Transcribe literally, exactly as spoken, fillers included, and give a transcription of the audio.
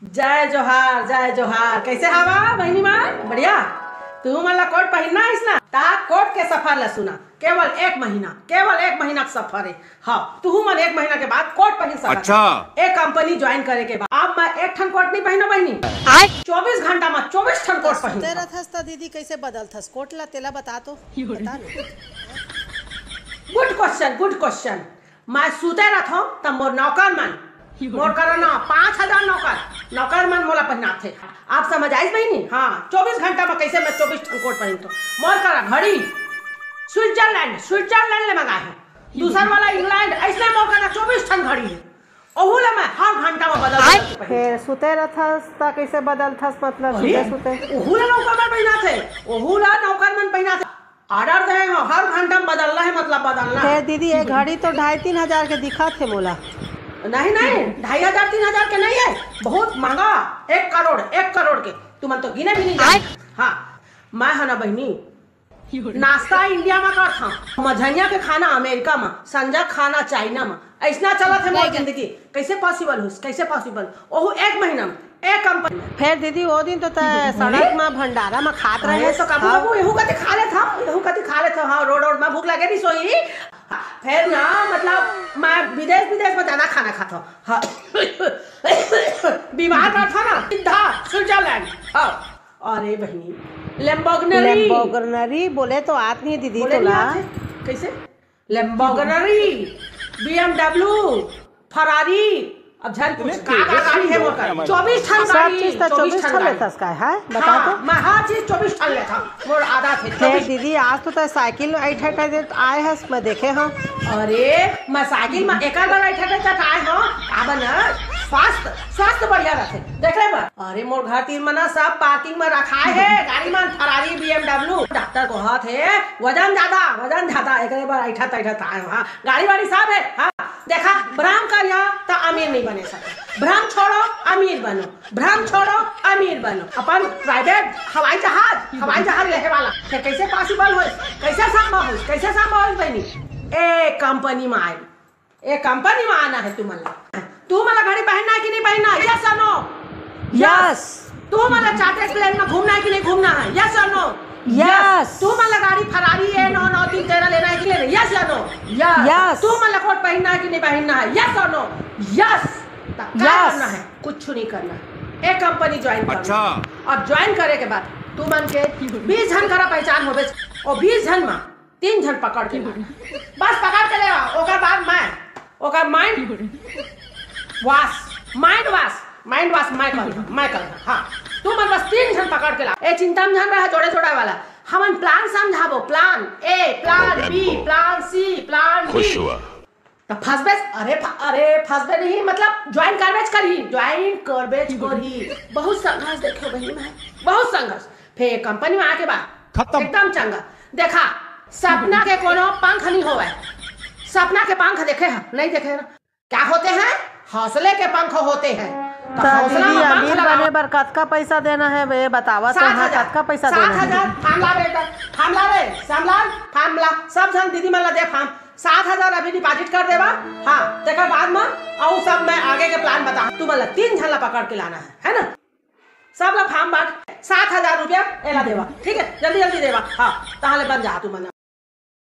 जय जोहार, जय जोहार। कैसे हवा बहिनी मन? बढ़िया। तुहू मन ला कोट पहिनना हे ना? ता कोट के सफर ला सुना। केवल एक महीना, केवल एक महीना के सफर हे। हाँ, तुहू मन एक महीना के बाद कोट पहिन सकत। अच्छा। एक कंपनी ज्वाइन करे के बाद अब मैं एक ठन कोट नहीं पहिनो बहिनी। आय। चौबीस घंटा में चौबीस ठन कोट पहिनो। सुते रथस त दीदी कैसे बदलथस कोट ला, तेला बता तो। बता ना। गुड क्वेश्चन, गुड क्वेश्चन। मैं सुते रथों त मोर नौकर मन, मोर करा ना पाँच हजार नौकर, नौकर मन मोला पहनाथे। आप समझ आइस बहिनी? हाँ, चौबीस घंटा में कैसे मैं चौबीस ठन कोट पहिनथों। मोर करा घड़ी स्विट्जरलैंड, स्विट्जरलैंड ले मंगाए हूँ। दूसर वाला इंग्लैंड, ऐसने मोर करा चौबीस ठन घड़ी हे। ओहू ला मैं हर घंटा में बदल, बदल के पहिनथों। फेर सुते रथस त कैसे बदलथस? मतलब अरे, सुते सुते ओहू ला नौकर मन पहिनाथे, ओहू ला नौकर मन पहिनाथे। ऑर्डर दे हो, हर घंटा में बदलना हे, मतलब बदलना हे। फेर दीदी, ये घड़ी तो ढाई तीन हजार के दिखत हे मोला। नहीं, नहीं, ढाई हजार, तीन हजार के नहीं हे, बहुत महंगा, एक करोड़, एक करोड़ के। तुमन तो गिने भी नहीं जाने। हाँ, मैं हा ना बहिनी, नाश्ता इंडिया में करथों, मझइया के खाना अमेरिका में, संझा खाना चाइना में, ऐसना चलत हे मोर जिंदगी। कैसे पॉसिबल होइस? कैसे पॉसिबल? ओहू एक महीना में, एक कंपनी में। फेर दीदी, वो दिन तो तैं सड़क में भंडारा में खात रहे। तो कभू कभू एहू कति खा लेथों, एहू कति खा लेथों। हाँ, रोड, रोड में भूख लगे नहीं सोई। फेर ना, मतलब, मैं विदेश, विदेश में ज्यादा खाना खाथों। हाँ। बीमार पड़थों ना, सीधा स्विट्जरलैंड। हाँ। अरे बहिनी, लैम्बोर्गिनी। लैम्बोर्गिनी बोले तो आत नहीं दीदी बोले तोला। नहीं आते। कैसे? लैम्बोर्गिनी, बीएमडब्ल्यू, फरारी, अब झन पूछ, का का गाड़ी हे मोर करा? चौबीस ठन सब गाड़ी, चीज त चौबीस ठन गाड़ी। लेथस का हे? बता तो। मैं हर चीज चौबीस ठन लेथों, मोर आदत हे। फेर दीदी, आज तो तैं साइकिल में ऐठे ऐठे आए हस, मैं देखे हूँ। अरे, मैं साइकिल में एकर बर ऐठे ऐठे आए हूँ, काबर ना, स्वास्थ्य, स्वास्थ्य बढ़िया रथे। देख ले बा। अरे मोर घर तीर म ना सब पार्किंग म रखाए हे, गाड़ी मन, फरारी, बीएमडब्ल्यू। डॉक्टर कहत हे वजन ज्यादा, वजन ज्यादा, एकरे बर ऐठा तैठा ताए हो। हाँ, गाड़ी वाड़ी सब हे। हाँ, देखा, भ्रम करिया त अमीर नहीं बने सके। भ्रम छोड़ो, अमीर बनो। भ्रम छोड़ो, अमीर बनो। अपन प्राइवेट हवाई जहाज, हवाई जहाज लेहे वाला। फेर कैसे पॉसिबल होइस? कैसे संभव होइस? कैसे संभव होइस बहिनी? ए कंपनी म आए, ए कंपनी में आना है तुमन ला। तुमन ला घड़ी पहनना है कि नहीं पहनना? Yes or no? Yes। तुमन ला चार्टर्ड प्लेन में घूमना है कि नहीं घूमना है? Yes or no? Yes। तुमन ला गाड़ी फरारी ए नौ नौ तीन तेरह लेना है कि नहीं? Yes or no? Yes। तुमन ला कोट पहनना है कि नहीं पहनना है? Yes or no? Yes। त का Yes। करना है? कुछ नहीं करना है। एक कंपनी ज्वाइन करना अच्छा। है। अब ज्वाइन करे के बाद तुमन के बीस झन करा पहचान होबे, और बीस झन में तीन झन पकड़ के ला। बस पकड़ के ले आ, ओकर बाद मैं, ओकर mind wash, mind wash, mind wash मैं कर, मैं कर। हाँ, तुमन बस तीन झन पकड़ के ला। ए चिंता में झन रहा, जोड़े जोड़े वाला। हमन प्लान समझाबो, plan A, plan B, plan C, plan D. खुश हुआ। त फंसबेच, अरे फ-, अरे फंसबे नहीं, मतलब ज्वाइन करबेच करही, ज्वाइन करबेच करही। बहुत संघर्ष देखे बहिनी मैं, बहुत संघर्ष। फेर कंपनी में आके बाद खत्म। एकदम चंगा। देखा, सपना के कोनो पंख नहीं होवे। सपना के पंख देखे ह? नहीं देखे ना। क्या होते हैं? हौसले के पंख होते हैं। त तो हौसला दीदी, में पंख अमीर लगा। बने बर कतका पैसा देना है, ये बतावा तो। सात हाँ, हजार। कतका पैसा सात देना है? हजार। फार्म ला बेटा, फार्म ला रे, श्यामलाल, फार्म ला, सब झन दीदी मन ला दे फार्म। सात हजार अभी डिपॉजिट कर देवा। हाँ, तेकर बाद में अउ सब मैं आगे के प्लान बता। तुमन ला तीन झन ला पकड़ के लाना है, है ना? सब ला फार्म बांट, सात हजार रुपया एला देवा, ठीक है? जल्दी जल्दी देवा। हाँ, तहां ले बन जा तुमन।